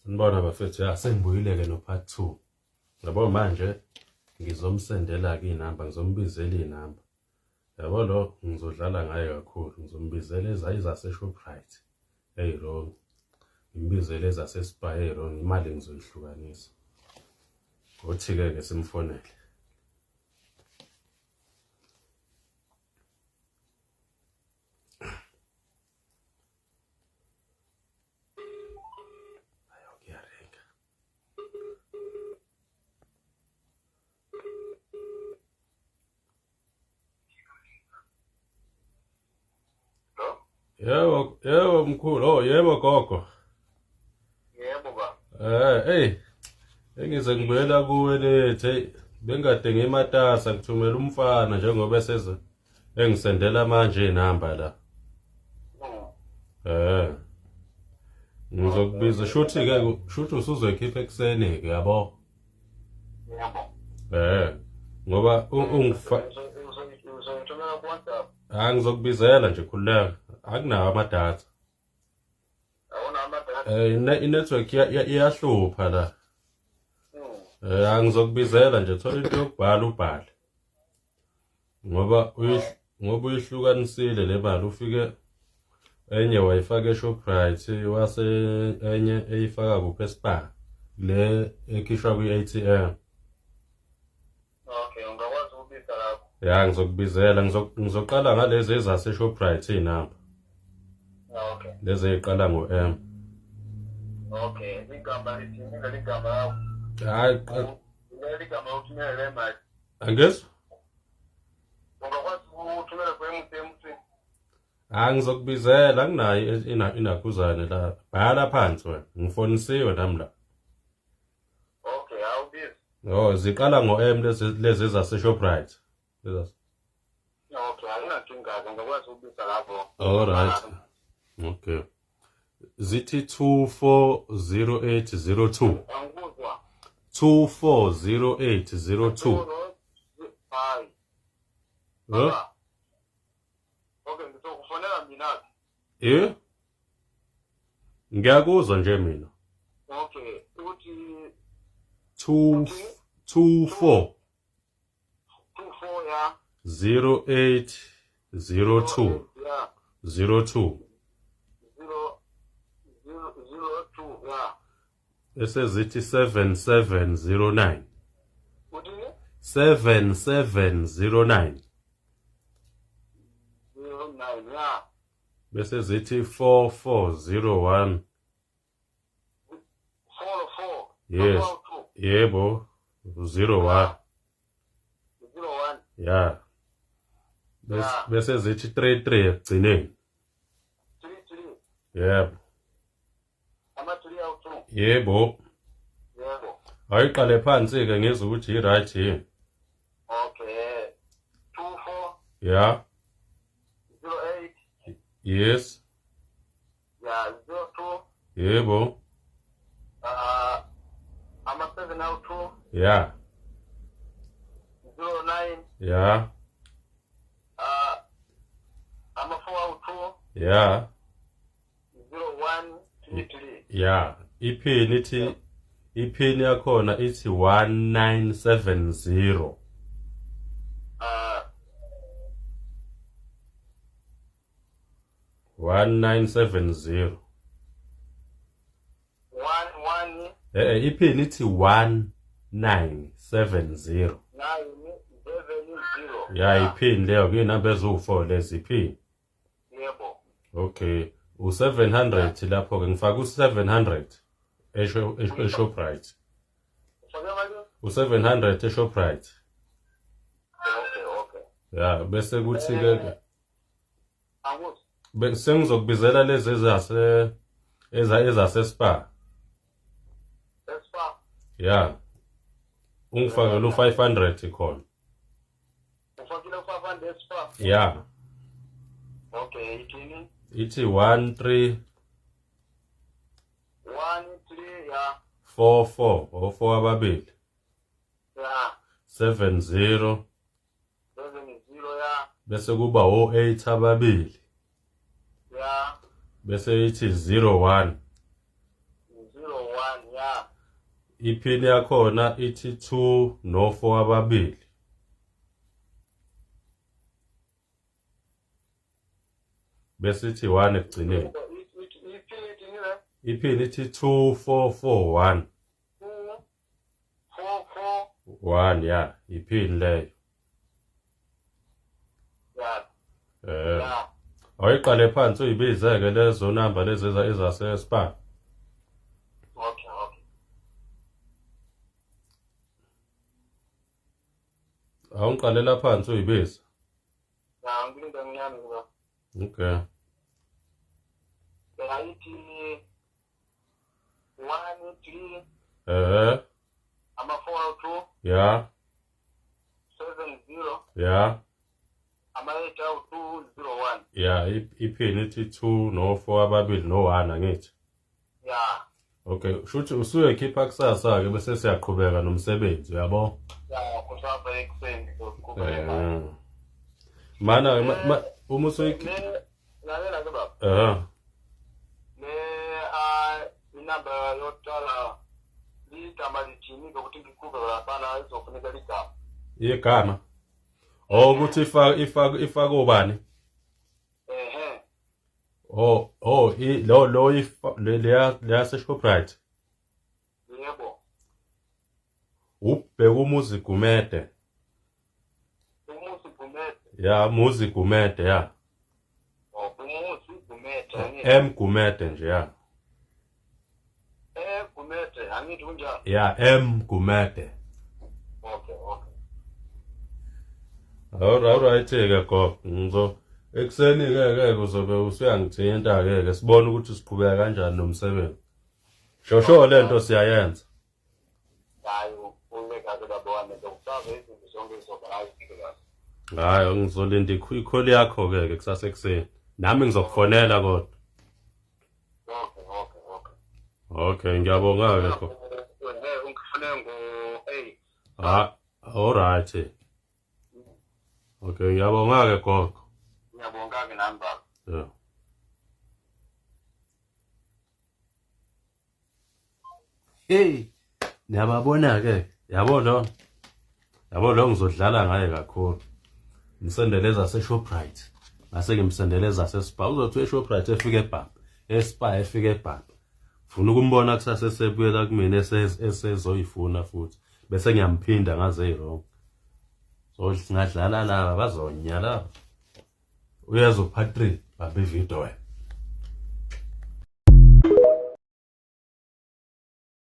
Sanibona bafethu, ya sengibuyile-ke no-part 2. Yabo manje ngizomsendela-ke iy'namba, ngizombizela iy'namba. Yabo lo ngizodlala ngaye kakhulu, ngizombizela ezase-Shoprite eyi-wrong, ngimbizele ezase-Spar eyi-wrong, imali ngizoyihlukanisa. Ngothi-ke ke simfonele. Yebo, yebo mkhulu. Oh, yebo gogo. Yebo ba. Eh, hey. Engize ngibuyela kuwe lethe. Hey, bengikade ngimatasa ngithumela umfana njengoba eseze Engisendela manje inamba la. Eh. Ngizokubiza shuthi ke shuthi usuzoyikhipha ekuseni ke yabo. Yebo. Eh. Ngoba ungifa Uzoyithumela ku WhatsApp. Ah ngizokubizela nje khululeka. Akunawo amadatha. Awunawo amadatha. Eh i-network iyahlupha la. Eh angizokubizela nje thola into yokubhala ubhale. Ngoba ngoba uyihlukanisile le mali ufike enye wayifaka eShoprite wase enye eyifaka kuphi eSpar le ekhishwa kwi-ATM. Okay, ungakwazi ukubiza lapho. Ya ngizokubizela ngizoqala ngalezi ezase-Shoprite iy'namba. Okay. Lezi ey'qala ngo-M. Okay, igama lithini leli gama lakho? Hayi, leli gama uthumele le mali. Angizwa? Ungakwazi ukuthumela ku-MTMC? Ah ngizokubizela anginayo inakhuzane la. Bhala phansi wena. Ngifonisiwe nami la. Okay, awubizi. Oh, ziqala ngo-M lezi lezi zase-Shoprite. Lezi. Okay, akunankinga, ungakwazi ukubiza lapho. All right. Okay. Zithi 240802. Angikuzwa. 240802. Hayi. Huh? Okay, ngizokufonela mina. Eh? Ngiyakuzwa nje mina. Okay, uthi 2 2 4 24 ya 08 02 ya 02 0 0 02 ya bese zithi 7709 uthini 7709 09 ya bese zithi 4401 4 4 yes yebo 01 01 ya bese zithi 33 ekugcineni 33 yebo ama 3 awu 2 yebo yebo ayiqale phansi ke ngizwe ukuthi i right yini okay 2 4 ya 08 yes ya 02 yebo ama 7 awu 2 ya 09 ya ama 4 awu 2 ya 01 33 ya iphini ithi iphini yakhona ithi 1970 1970 1 1 eh iphini ithi 1970 9 7 0 ya iphini leyo kuyinamba eziwu4 lezi iphini yebo okay u700 lapho ke ngifaka u700 esho eShoprite ufake mali u700 eShoprite okay okay ya bese kuthi ke Angikuzwa. Sengizokubizela lezi ezase eza ezase Spar. Spar. Yeah. Ungifakele u500 khona. Ufakile u500 Spar? Yeah. Okay, ithini? Ithi 1 3 1 3 ya 4 4 o 4 ababili. Ya. 7 0 7 0 ya bese kuba o8 ababili ya bese ithi 01 01. Iphini yakhona ithi 2 no 4 ababili. Bese ithi 1 ekugcineni. Iphini ithi 2 4 4 1. 4 4 1 ya, iphini leyo. Ya. Eh. Ya. Awuyiqale phansi uyibize-ke lezo namba lezi ezase-Spar. Okay, okay. Awungiqalela phansi uyibize. Ya, ngilinda kancane ngoba. Okay. Ya ithi 1 3 Eh. Ama 4 2 Ya. 7 0 Ya. Ama 8 2 0 1. Ya, iphini ithi 2 no 4 ababili no 1 angithi. Ya. Okay, shuthi usuyokhipha kusasa ke bese siyaqhubeka nomsebenzi, uyabo? Ya, kusasa ekuseni kuzokhupha. Eh. Mana uma usuyikhi Lalela ke baba. Eh. Le a inamba yokuqala ligama lithini ukuthi ngikhuphe laphana izofuneka ligama. Igama. Oh ukuthi ifaka ifaka ifaka ubani? Ehhe. Oh, oh, i lo lo ifa leya leya seShoprite. Yebo. Ubheka umuzi Gumede. Umuzi Gumede. Ya, Muzi Gumede ya. Oh, umuzi Gumede angithi. M Gumede nje ya. Eh Gumede angithi kunjalo. Ya, M Gumede. Okay, okay. All right ke gogo. Ngizo ekuseni ke ke uzobe usuyangithinta ke ke sibone ukuthi siqhubeka kanjani nomsebenzi. Shosho lento siyayenza. Hayi uleka ke baba wami ngizokuchaza izinto zonke izoba right kahle. Hayi ngizolinda ikholi yakho ke ke kusasa ekuseni. Nami ngizokufonela kodwa. Okay, okay, okay. Okay, ngiyabonga ke gogo. Eh ungifune ngo 8. Ah, all right. Okay, ngiyabonga ke gogo. Ngiyabonga ke nami baba. Yeah. Hey, niyababona ke, yabo lo. Yabo lo ngizodlala ngaye kakhulu. Ngisendele ezase Shoprite. Ngase ngimsendele ezase Spar. Uzothi eShoprite efike eBhamba, eSpar efike eBhamba. Funa ukumbona kusasa esebuyela kumina esezoyifuna futhi. Bese ngiyamphinda ngaze wrong. So singadlala laba bazonya laba. Uyezwa part 3 bamba ivideo wena.